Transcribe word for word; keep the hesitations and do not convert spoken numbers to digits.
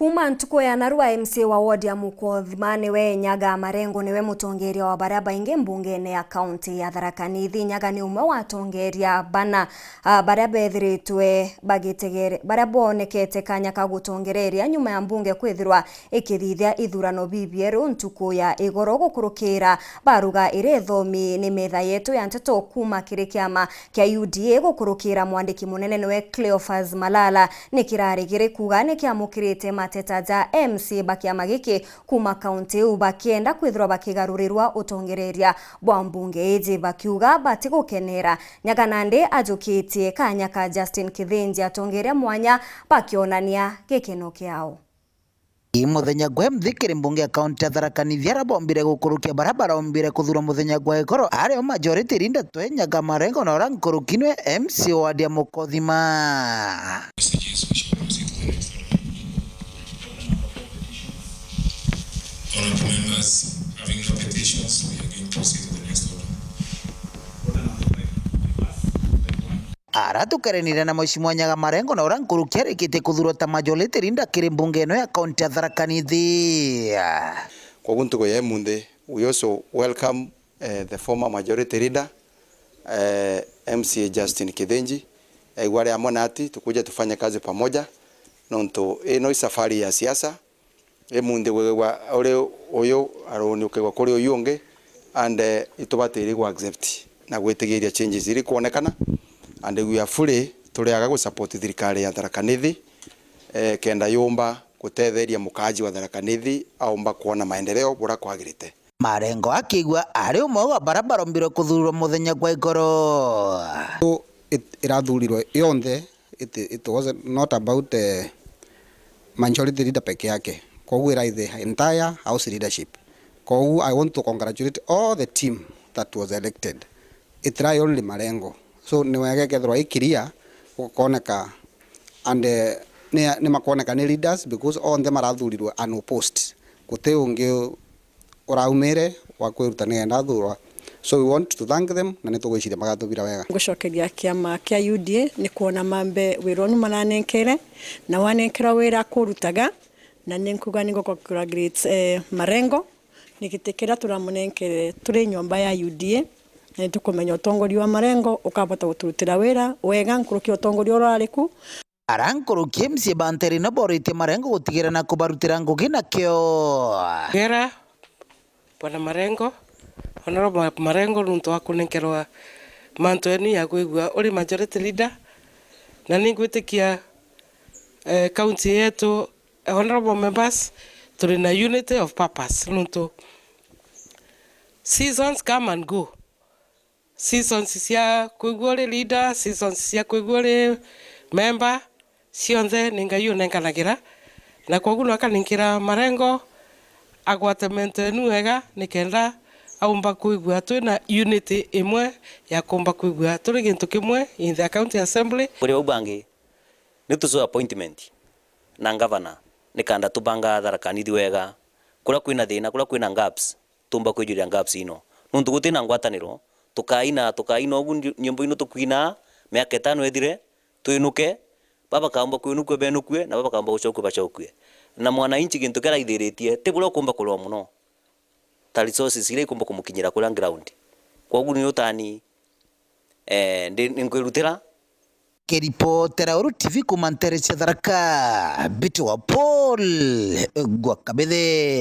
Kuuma ntuku ya narua, M C A wa ward ya Mukothima niwe Nyaga Marengo niwe mutongeria wa baria baingi mbungene ya kaunti ya Tharaka Nithi. Nyaga ni umwe wa atongeria bana, a, baria bethiritwe bagitegere-, baria bonekete kanya ka gutongereria nyuma ya mbunge kwithirwa ikithithia ithurano bibieru ntuku ya igoro gukurukira baruga iri ithomi ni metha yetu ya nteto kuuma kiri kiama kia U D A gukurukira mwandiki munene niwe Cleophas Malala. Ni kirarigiri kuuga ni kiamukirite mateta ja M C A ba kiama giki kuuma kaunti iu bakienda kwithirwa bakigarurirwa utongereria bwa mbunge iji, bakiuga batigukenera. Nyaga nandi ajukitie kanya ka Justin Kithinji atongeria mwanya bakionania gikeno kiao. I muthenya gwe mthi kiri mbunge ya kaunti ya Tharaka Nithi aria bombire gukurukia baria barombire kuthurwa muthenya gwa ikoro, ario majority leader twe Nyaga Marengo na uria nkuruki nwe M C A wa ward ya Mukothima. Honorable members, having no petitions, we are going to proceed to the next order. Aratukerenire na Mheshimiwa Nyaga Marengo na uria nkuruki arikitie kuthurwa ta majority leader kiri mbunge ino ya kaunti ya Tharaka Nithi. Koguo ntuku ya imunthi, we also welcome, eh, the former majority leader, eh, M C A Justin Kithinji. Aigua ari amwe nati, tukuja tufanye kazi pamoja, nontu ino i safari ya siasa. Imunthi gwigwa uri uyu aruni ukigwa kuri uyu ungi, and, eh, itubatiri gu accept na gwitigiria changes iri kwonekana, and we are fully turiaga gu support thirikari ya Tharaka Nithi, eh, kenda yumba gutetheria mukaaji wa Tharaka Nithi aumba kwona maendeleo buria kwagirite. Marengo akigua ari umwe wa baria barombirwe kuthurwa muthenya gwa ikoro. It-, irathurirwe yonthe, it, it was not about, eh, majority leader peke yake. Koguo irai the entire house leadership. Koguo I want to congratulate all the team that was elected. Itirai only Marengo. So ni wega ikethirwa i clear, gukoneka, and, eh, ni, ni makoneka ni leaders because onthe marathurirwe unopposed. Guti ungi uraumire wa kwiruta nigenda athurwa. So we want to thank them, na nitugwiciria magatubira wega. Ngucokeria kiama kia U D A ni kwona mambe wira unu maranenkere, na wanenkerwa wira kurutaga, na ninkuga ni ngucongratulate, eh, Marengo, ni giti kiria turamunenkere turi nyomba ya U D A, na nitukumenya utongoria wa Marengo ukabota guturutira wira wega nkuruki utongoria uria urari ku. Aria nkuruki M C A ba ntere ino boritie Marengo gutigira na kubarutira ngugi na kio. Ngera Bwana Marengo, Honorable Marengo, nuntu wa kunenkerwa mantu yenu ya kwigua uri majority leader, na ningwitikia, eh, county yetu, eh, honorable members, turi na unity of purpose, nuntu seasons come and go. Seasons cia kwigua uri leader, seasons cia kwigua uri member, cionthe ni Ngai unenkanagira. Na kwoguo no akaninkira Marengo agwate mento enu wega, nikenda aumba kwigua twina unity imwe ya kumba kwigua turi gintu kimwe in the county assembly. Kuri bau bangi, ni tucu appointment na ngavana, nikenda tubanga Tharaka Nithi wega. Kuria kwina thina, kuria kwina gaps, tumba kwijuria gaps ino. Nuntu gutina ngwataniro, tukaina, tukaina ugu ndi-, nyimbo ino tukwinaa, miaka itano ithire, twinuke, baba bakaumba kwinukua benukue, na baba bakaumba gucokua bacokue. Na mwananchi gintu kiria aithiritie, ti buria ukumba kurwa muno. Ta resources iria ikumba kumukinyira kuria ground. Kwoguo ni utani, eh, ndi-, ninkwirutira. Kiripotera Uru T V kuuma ntere cia Tharaka, Mbiti wa Paul gwa Kabithe.